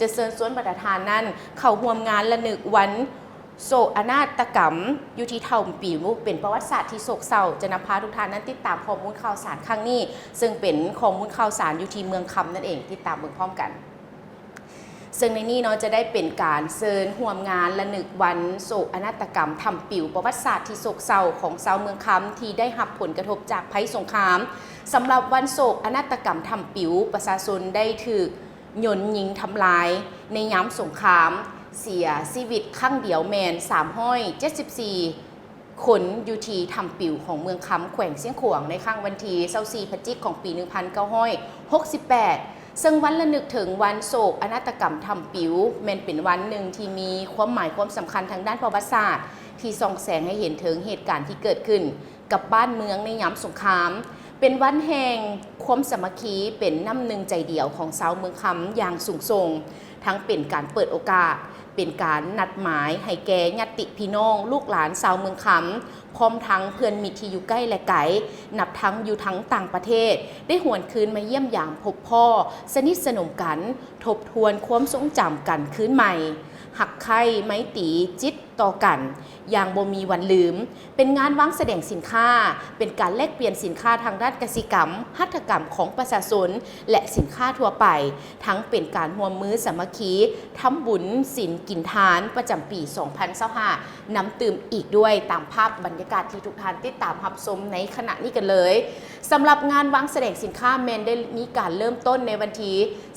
ຈະເຊີນຊວນບັນດາທ່ານນັ້ນເຂົ້າຮ່ວມງານລະນຶກວັນໂສກອະນາດຕະກຳຢູ່ທີ່ຖ້ຳປິວ ເປັນປະຫວັດສາດທີ່ໂສກເສົ້າ. ຈະນຳພາທຸກທ່ານນັ້ນຕິດຕາມຂໍ້ມູນຂ່າວສານຄັ້ງນີ້ ເຊິ່ງເປັນຂໍ້ມູນຂ່າວສານຢູ່ທີ່ເມືອງຄຳນັ້ນເອງ. ຕິດຕາມເບິ່ງພ້ອມກັນ. ເຊິ່ງໃນນີ້ເນາະ ຈະໄດ້ເປັນການເຊີນຮ່ວມງານລະນຶກວັນໂສກອະນາດຕະກຳຖ້ຳປິວ ປະຫວັດສາດທີ່ໂສກເສົ້າຂອງຊາວເມືອງຄຳທີ່ໄດ້ຮັບຜົນກະທົບຈາກໄພສົງຄາມ. ສຳລັບວັນໂສກອະນາດຕະກຳຖ້ຳປິວ ປະຊາຊົນໄດ້ຖືກຍົນຍິງທຳລາຍໃນຍາມສົງຄາມ, ເສຍຊີວິດຄັ້ງດຽວແມ່ນສາມຮ້ອຍເຈັດສິບສີ່ ຄົນຢູ່ທີ່ຖ້ຳປິວຂອງເມືອງຄຳ ແຂວງຊຽງຂວາງ ໃນຄ່ຳວັນທີຊາວສີ່ ພະຈິກ ຂອງປີໜຶ່ງພັນເກົ້າຮ້ອຍຫົກສິບແປດ ເຊິ່ງວັນລະນຶກເຖິງວັນໂສກອະນາດຕະກຳຖ້ຳປິວ ແມ່ນເປັນວັນໜຶ່ງທີ່ມີຄວາມໝາຍຄວາມສຳຄັນທາງດ້ານປະຫວັດສາດ ທີ່ສ່ອງແສງໃຫ້ເຫັນເຖິງເຫດການທີ່ເກີດຂຶ້ນ ກັບບ້ານເມືອງໃນຍາມສົງຄາມ, ເປັນວັນແຫ່ງຄວາມສາມັກຄີ ເປັນນ້ຳໜຶ່ງໃຈດຽວຂອງຊາວເມືອງຄຳຢ່າງສູງສົ່ງ, ທັງເປັນການເປີດໂອກາດ ເປັນການນັດໝາຍໃຫ້ແກ່ຍາດຕິພີ່ນ້ອງ ລູກຫຼານຊາວເມືອງຄຳ ພ້ອມທັງເພື່ອນມິດທີ່ຢູ່ໃກ້ ແລະ ໄກ, ນັບທັງຢູ່ທັງຕ່າງປະເທດ ໄດ້ຫວນຄືນມາຢ້ຽມຢາມພົບພໍ້, ສະໜິດສະໜົມກັນ, ທົບທວນຄວາມຊົງຈຳກັນຄືນໃໝ່, ຮັກໃຄ່ໄມຕີຈິດຕໍ່ກັນຢ່າງບໍ່ມີວັນລືມ. ເປັນງານວາງສະແດງສິນຄ້າ, ເປັນການແລກປ່ຽນສິນຄ້າທາງດ້ານກະສິກຳ, ຫັດຖະກຳຂອງປະຊາຊົນ ແລະ ສິນຄ້າທົ່ວໄປ, ທັງເປັນການຮ່ວມມືສາມັກຄີ ທຳບຸນສິນກິນທານປະຈຳປີສອງພັນຊາວຫ້າ ນຳຕື່ມອີກດ້ວຍ, ຕາມພາບບັນຍາກາດທີ່ທຸກທ່ານຕິດຕາມຮັບຊົມໃນຂະນະນີ້ກັນເລີຍ. ສຳລັບງານວາງສະແດງສິນຄ້າແມ່ນໄດ້ມີການເລີ່ມຕົ້ນໃນວັນທີ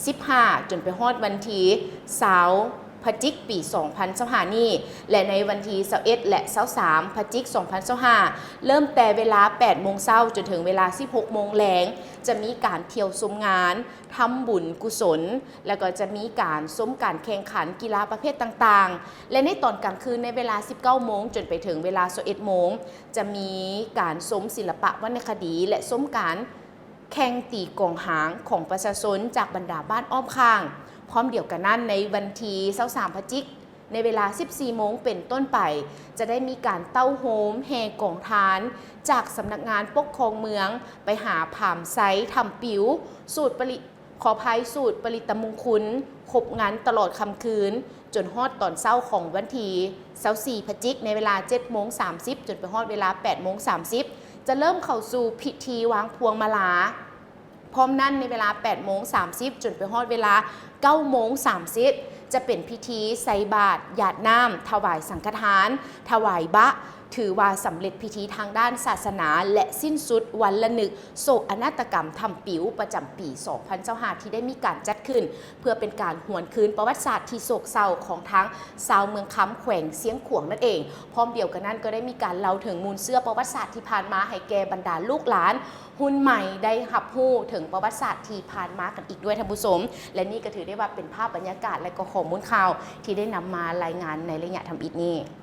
ສິບຫ້າ ຈົນໄປຮອດວັນທີຊາວ ພະຈິກ ປີສອງພັນຊາວຫ້ານີ້ ແລະ ໃນວັນທີຊາວເອັດ ແລະ ຊາວສາມ ພະຈິກ ສອງພັນຊາວຫ້າ ເລີ່ມແຕ່ເວລາແປດໂມງເຊົ້າຈົນເຖິງເວລາສິບຫົກໂມງແລງ ຈະມີການທ່ຽວຊົມງານ ທຳບຸນກຸສົນ ແລ້ວກໍຈະມີການຊົມການແຂ່ງຂັນກິລາປະເພດຕ່າງໆ ແລະ ໃນຕອນກາງຄືນ ໃນເວລາສິບເກົ້າໂມງຈົນໄປເຖິງເວລາຊາວເອັດໂມງ ຈະມີການຊົມສິລະປະວັນນະຄະດີ ແລະ ຊົມການ ແຂ່ງຕີກອງຫາງຂອງປະຊາຊົນຈາກບັນດາບ້ານອ້ອມຂ້າງ. ພ້ອມດຽວກັນນັ້ນ, ໃນວັນທີຊາວສາມ ພະຈິກ ໃນເວລາສິບສີ່ໂມງເປັນຕົ້ນໄປ ຈະໄດ້ມີການເຕົ້າໂຮມແຫ່ກອງທານ ຈາກສຳນັກງານປົກຄອງເມືອງ ໄປຫາຜາມໄຊ ຖ້ຳປິວ ສູດປະລິ ຂໍອະໄພ ສູດປະລິດຕະມຸງຄຸນ ຄົບງັນຕະຫຼອດຄ່ຳຄືນ ຈົນຮອດຕອນເຊົ້າຂອງວັນທີຊາວສີ່ ພະຈິກ ໃນເວລາເຈັດໂມງສາມສິບ ຈົນໄປຮອດເວລາແປດໂມງສາມສິບ ຈະເລີ່ມເຂົ້າສູ່ພິທີວາງພວງມາລາ. ພ້ອມນັ້ນ ໃນເວລາແປດໂມງສາມສິບ ຈົນໄປຮອດເວລາເກົ້າໂມງສາມສິບ ຈະເປັນພິທີໃສ່ບາດ ຢາດນ້ຳ ຖວາຍສັງຄະທານ ຖວາຍບະ ຖືວ່າສຳເລັດພິທີທາງດ້ານສາສະໜາ ແລະ ສິ້ນສຸດວັນລະນຶກໂສກອະນາດຕະກຳຖ້ຳປິວ ປະຈຳປີສອງພັນຊາວຫ້າ ທີ່ໄດ້ມີການຈັດຂຶ້ນ ເພື່ອເປັນການຫວນຄືນປະຫວັດສາດທີ່ໂສກເສົ້າຂອງທາງຊາວເມືອງຄຳ ແຂວງຊຽງຂວາງນັ້ນເອງ. ພ້ອມດຽວກັນນັ້ນ ກໍໄດ້ມີການເລົ່າເຖິງມູນເຊື້ອປະຫວັດສາດທີ່ຜ່ານມາ ໃຫ້ແກ່ບັນດາລູກຫຼານຮຸ່ນໃໝ່ໄດ້ຮັບຮູ້ເຖິງປະຫວັດສາດທີ່ຜ່ານມາກັນອີກດ້ວຍ ທ່ານຜູ້ຊົມ. ແລະ ນີ້ກໍຖືໄດ້ວ່າເປັນພາບບັນຍາກາດ ແລະ ກໍຂໍ້ມູນຂ່າວທີ່ໄດ້ນຳມາລາຍງານໃນໄລຍະທຳອິດນີ້.